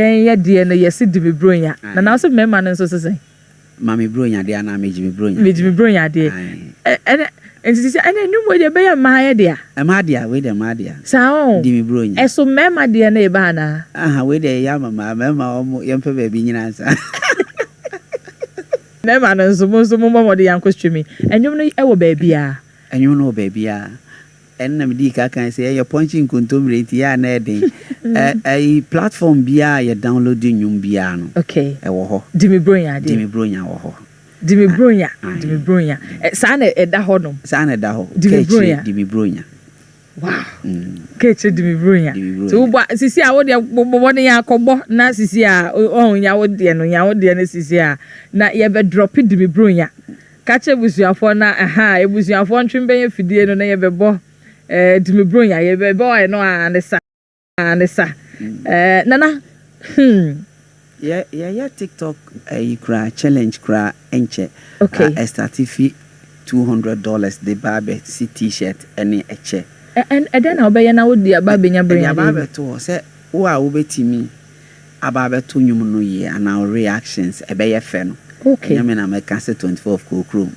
Yɛn yɛ deɛ no, yɛsi di mi bronya na na ɔsɛ mmarima no nso sesɛn. Maame bronya deɛ anaa megye me bronya? Megye mi bronya deɛ. Ɛnɛ nti sisi ɛnɛ nnwom wei deɛ, ɛbɛyɛ mmaa yɛ deɛ. Ɛmaa deɛ, wei deɛ mmaa deɛ. Saa o. Di mi bronya. Ɛso mmarima deɛ no eba anaa? Aha, wei deɛ yɛ ama mmaa. Mmarima wɔn yɛmpɛ baabi nyina nsa. Mmarima no nso, mo nso mo mmɔ mmɔden yankɔ streaming ɛnwom no, ɛwɔ baabiara. Ɛnwom no wɔ baabiara. Ɛno na mede ka kan sɛ ɛyɛ pɔnkye nkontommire, nti yɛ a na ɛden ɛyi platform biara yɛ download nnwom biara no. Ɛwɔ hɔ. Di mi bronya deɛ. Di mi bronya wɔ hɔ. Di mi bronya, di mi bronya, saa na ɛda hɔ nom. Saa na ɛda hɔ. Di mi bronya. Di mi bronya. Wow, keekyire di mi bronya. Ti wo bɔ sisi a, wo deɛ bɔbɔ ne yɛ akɔbɔ na sisi a ɔhun nyawo deɛ no, nyawo deɛ no sisi a na yɛbɛ drop di mi bronya. Kakyɛ ebusuafoɔ na ɛha ebusuafoɔ ntwe bɛyɛ fidie no na yɛbɛbɔ di mi bronya, yɛbɛbɔ ɛno a ne sa ne sa nana. Yɛ yɛyɛ TikTok ɛyi koraa, challenge koraa ɛnkyɛ. Ɛstart fi $200 de ba abɛ si T-shirt ɛne ɛkyɛ. Ɛdɛn na wobɛyɛ na wode aba abɛnya ɛde bronya aba deɛ? Abɛto hɔ sɛ wo a wobɛtumi aba abɛto nnwom no yie anaa wo reactions ɛbɛyɛ fɛ no. Ɛnyɛ me na mɛka sɛ 24 kookrom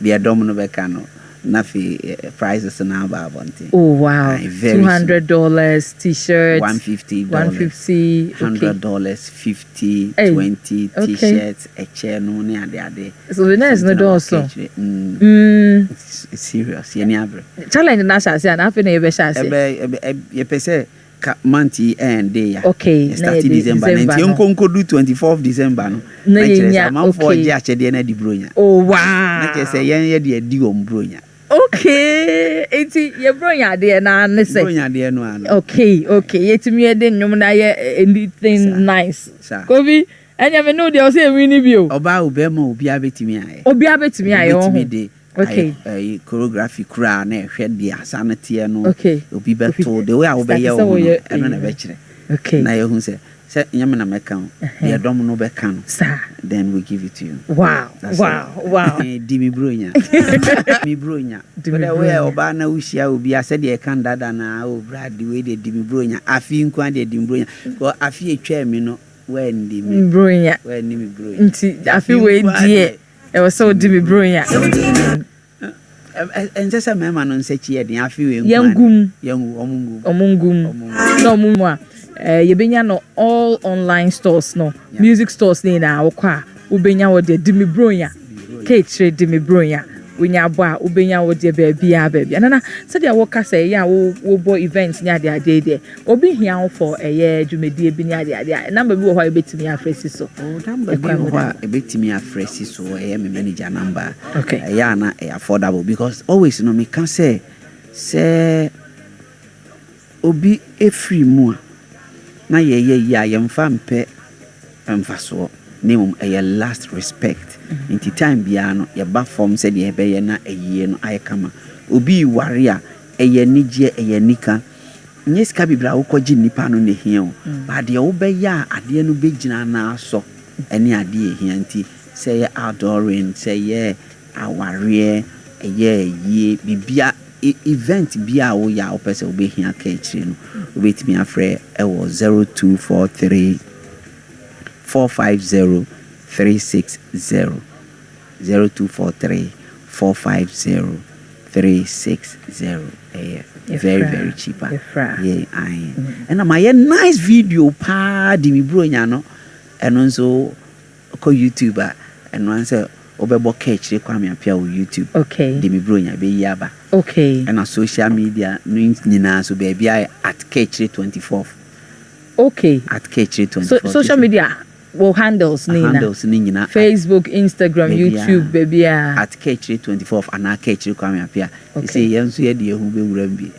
deɛ, dɔm no bɛka no na afei prices no aba abɔnten. Oh wow. Aye, very. $200 T-shirt. $150. 150. $100, 50. Hey, 20. T-shirt, ɛkyɛ no ne adeade. So the next no dɔɔso. It's serious, yɛni abere. Challenge na ahyɛ ase a, na afei na yɛbɛhyɛ ase. Ɛbɛ yɛpɛ sɛ ka month yi ɛnde ya. Na start yɛde December na December nti no. yɛnkɔ 24th December no. Na na kyerɛ sɛ yɛnya, amanfoɔ gye akyɛdeɛ no adi bronya. Na kyerɛ sɛ yɛn yɛde adi wɔn bronya. Okay, nti yɛ bronya adeɛ na ne sɛ bronya adeɛ no ano. Okay, yɛtumi yɛde nnwom na yɛ anything. Saa. Nice. Saa. Kofi, ɛnyɛ me ne wo deɛ, ɔsɛ ɛwi ni bi o. Ɔbaa o, bɛrima, obiara bɛtumi ayɛ. Obiara bɛtumi ayɛ wɔn Obɛtumi ho. de ayɛ ɛyi choreography koraa na ɛhwɛ deɛ asa no teɛ no. Obi bɛto the way a wobɛyɛ Start sɛ wo ho no, woyɛ ɛno na ɛyi. ɛbɛkyerɛ. Na yɛhu sɛ nyɛ me na mɛka o, deɛ dɔm no bɛka no. Then we give it to you. That's it. Di mi bronya, mi bronya. Di mi wode woyɛ bronya. Ɔbaa na wohyia obi a, sɛdeɛ ɛka ndada na o bra de wei deɛ, di mi bronya afe nko a deɛ, di mi bronya kɔ afe etwa mi no, woandi mi. Bronya. Woandi mi bronya. Nti afe wei nko a deɛ, ɛwɔ sɛ wodi mi bronya. Ɛnsɛ sɛ mmarima no nsa kyi yɛ den afe wei nko a. Yɛngum. Yɛngu, ɔmo ngum. Ɔmo ngum. Ɔmo ngum. Na ɔmo mu a yɛbɛnya no all online stores no, music stores ne nyinaa, wokɔ a wobɛnya wɔ deɛ di mi bronya. Keekyire di mi bronya, wonya abɔ a, wobɛnya wɔ deɛ baabiara baabiara. Nana, sɛdeɛ wɔka sɛ ɛyɛ a wobɔ event ne adeadeɛ deɛ, obi hia wo for ɛyɛ dwumadie bi ne adeadeɛ a, number bi wɔ hɔ a yɛbɛtumi afrɛ si so? Oh, number bi Ɛkwan wɔ mu hɔ a ɛbɛtumi afrɛ si so, ɛyɛ me manager number. Ɛyɛ ana ɛyɛ affordable because always no meka sɛ obi ɛfiri mu a na yɛyɛ yi a, yɛmfa mpɛ mfasoɔ, na mmom ɛyɛ last respect. Nti time biara no yɛba fam sɛdeɛ ɛbɛyɛ na ɛyie no ayɛ kama. Obi ware a, ɛyɛ anigyeɛ, ɛyɛ anika, nyɛ sika bebree a wokɔgye nnipa no na ɛhia o, but deɛ wobɛyɛ a adeɛ no bɛgyina na asɔ ɛne adeɛ ɛhia. Nti sɛ ɛyɛ outdooring, sɛ ɛyɛ awareɛ, ɛyɛ yie biribia, event bi a woyɛ a wopɛ sɛ wobɛhia ka akyire no, wobɛtumi afrɛ ɛwɔ 0243 450 360, 0243 450 360. Ɛyɛ very very cheaper. Yeah, aye. Ɛna mayɛ nice video paa de mi bronya no, ɛno nso kɔ YouTube a, ɛno an sɛ wobɛbɔ Kaakyire Kwame Appiah wɔ YouTube. De mi bronya bɛyi aba. Ɛna social media no nyinaa so, baabi ayɛ @Kaakyire24. @Kaakyire24. So, social media wɔ handles ne nyinaa. Handles ne nyinaa. Facebook, Instagram, YouTube, baabiara. @Kaakyire24 anaa Kaakyire Kwame Appiah. Sɛ yɛn nso yɛde yɛn ho bɛwura mu bi.